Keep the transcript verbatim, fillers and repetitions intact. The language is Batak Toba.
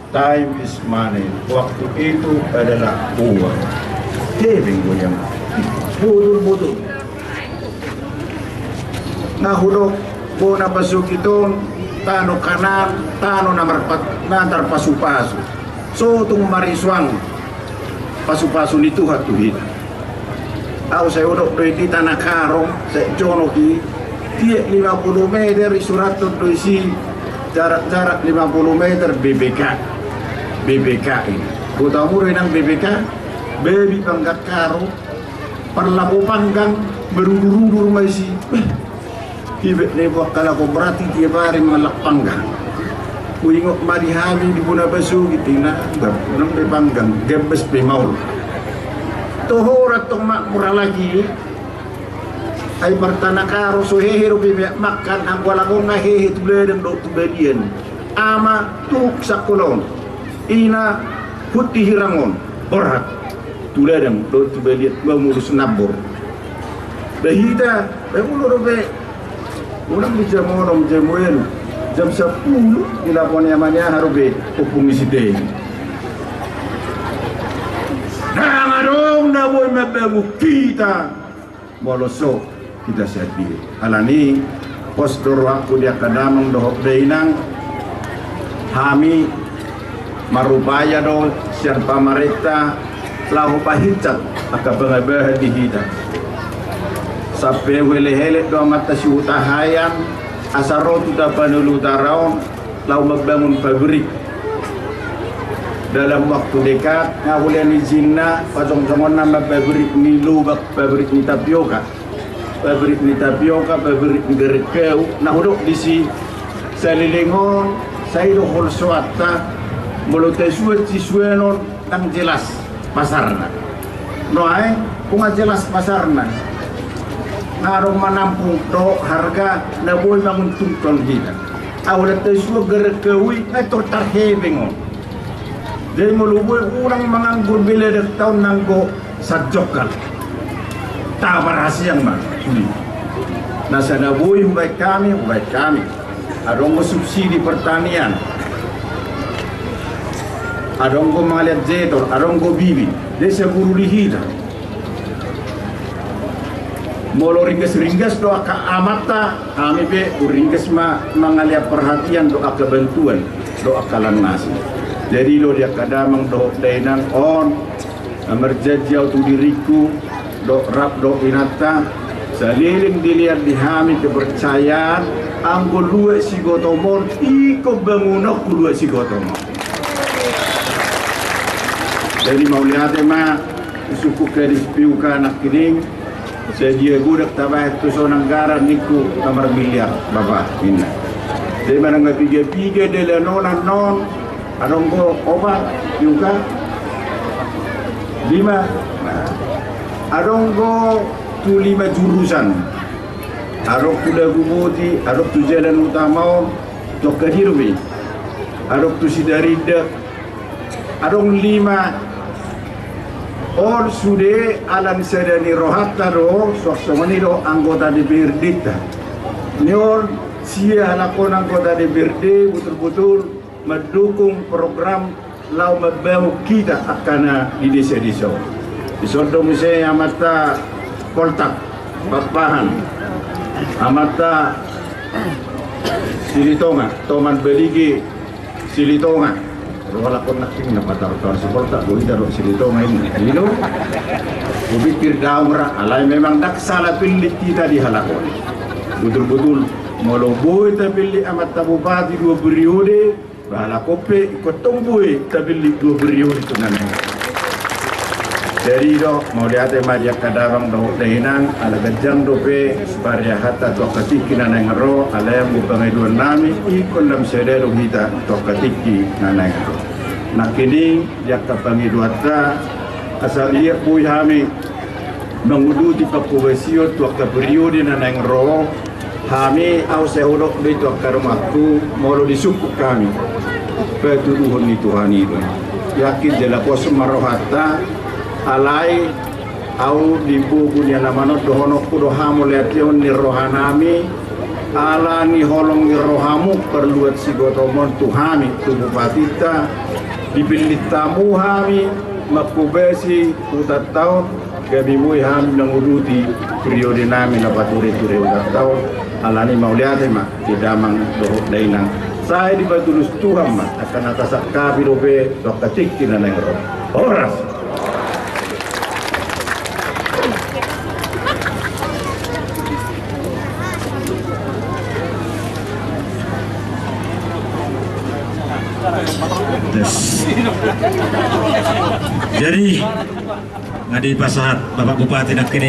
Time is money. Waktu itu adalah uang. Hepeng do i. Botul, botul. Nga hudok, bona pasogit on, tano Kanaan, tano na marpat-, na tarpasupasu. So tung marisuang pasupasu ni Tuhan tu hita. Au sai hudok do i di Tanah Karo, sai jonok i, tiap lima puluh meter isurathon do isi, jarak-jarak lima puluh meter B B K. B B K i. Boto hamu do inang B B K? Babi panggang karo, parlapo panggang, marudur-udur ma isi. Hepeng do i, angka laho berarti tiap ari mangalap panggang. Huingot ma di hami di bona pasogit, ina, unang be panggang, gambas be maol. Toho ra tong makmur halak i. Ai par Tanah Karo so hehe dope miak mangkan, anggo halak on nga hehe tu ladang dohot tu balian. Ama, tuhuk sangkol on. Ina, huti hirang on. Borhat. Tu ladang dohot tu balian, mamurus nambor. Bah hita, bah molo dope, unang di jam onom, jam ualu, jam sampulu dilapor ni ama ni aha dope ompung ni si Tei. Ndang adong na boi mambangun hita molo so hita sandiri. Alani, pos do rohangku di angka damang dohot dainang, hami marupaya do sian pamarenta laho pahinsat angka pangabahan di hita. Sampe huelek-elek do amanta si Hutahaean, asa ro tu Tapanuli Utara on, laho mambangun pabrik. Dalam waktu dekat, nga hulean izinna, pajongjongonna ma pabrik ni lobak, pabrik ni tapioka. Pabrik ni tapioka, pabrik ni garekkau, na hudok disi, saleleng on, sai do holsoanta, molo tasuan sisuanon, ndang jelas pasarna. Nuaeng, nunga jelas pasarna. Nga adong manampung do harga na boi manguntungkon hita. Au, ala tasuan garekkau i, nga tor tarhepeng on. Jadi molo boi, unang manganggur be ladang taon nanggo sanjongkal. Taparhasiang ma. Hmm. Na sai na boi hubaen hami, hubaen hami. Adong do subsidi pertanian. Adong do mangalean jetor, adong do bibit. Jadi sai guru di hita. Molo ringgas-ringgas do angka amanta, hami pe ringgas ma mangalean perhatian do angka bantuan, do angka lanasi. Jadi do di angka damang dohot dainang on, na marjanji au tu diringku, do rap do inanta, saleleng dilean di hami kepercayaan, anggo luat si Gotom on, ingkon bangunonku luat si Gotom on. Jadi mauliate ma, sungkun ke di piuka nangkining, sadia godang tabahen tu son anggaran ningku na marmiliar, Bapa, ninna. Jadi manang na piga-piga dalan on annon, adong do opat, piuka, lima. Nah, adong do tu lima jurusan. Adong tu Laguboti, adong tu jalan utama on, tu angka dia dope. Adong tu Sidarindak, adong lima. On sude ala ni sada ni rohanta do, suang songon i do anggota D P R D-ta. Ni on, sia halak on anggota D P R D, botul-botul mandukung program laho mambangun hita angka na di desa-desa on. Dison do muse amanta Poltak, Pakpahan, amanta Silitonga, Toman Balige, Silitonga. Ro halak on nangkin na patar-tar si Poltak, boi hita do Silitonga i. Ino. Hupikir daong ra, alai memang ndang sala pillit hita di halak on. Botul-botul, molo boi tapillit amanta bupati dua periode, ba halak on pe ingkon tong boi tapillit dua periode tu na naeng. Jadi do, mauliate ma di angka damang dohot dainang, ala ganjang dope pariahanta tu angka tingki na naeng ro, alai anggo pangidoan nami, ingkon lam sada do hita tu angka tingki na naeng ro. Nangkining di angka pangidoanta, asa liat boi hami manguduti panghobasion tu angka periode na naeng ro, hami, au sai hudok do i tu angka donganku, molo disungkun hami, patuduhon ni Tuhan i do. Yakin jala pos ma rohanta, alai au di bogu ni alaman on dohononku do hamauliateon ni rohanami, Ala ni holong ni rohamu parluat sigotomon tu hami tu bupatinta, dipillit hamu hami manghobasi hutanta on, gabe boi hami manguduti periode nami na pature-ture hutanta on. Alani mauliate ma di damang dohot dainang. Sai dipatulus Tuhan ma angka na tasangkapi dope tu angka tingki na naeng ro. Horas. Jadi, nga dipasahat Bapak Bupati nangkining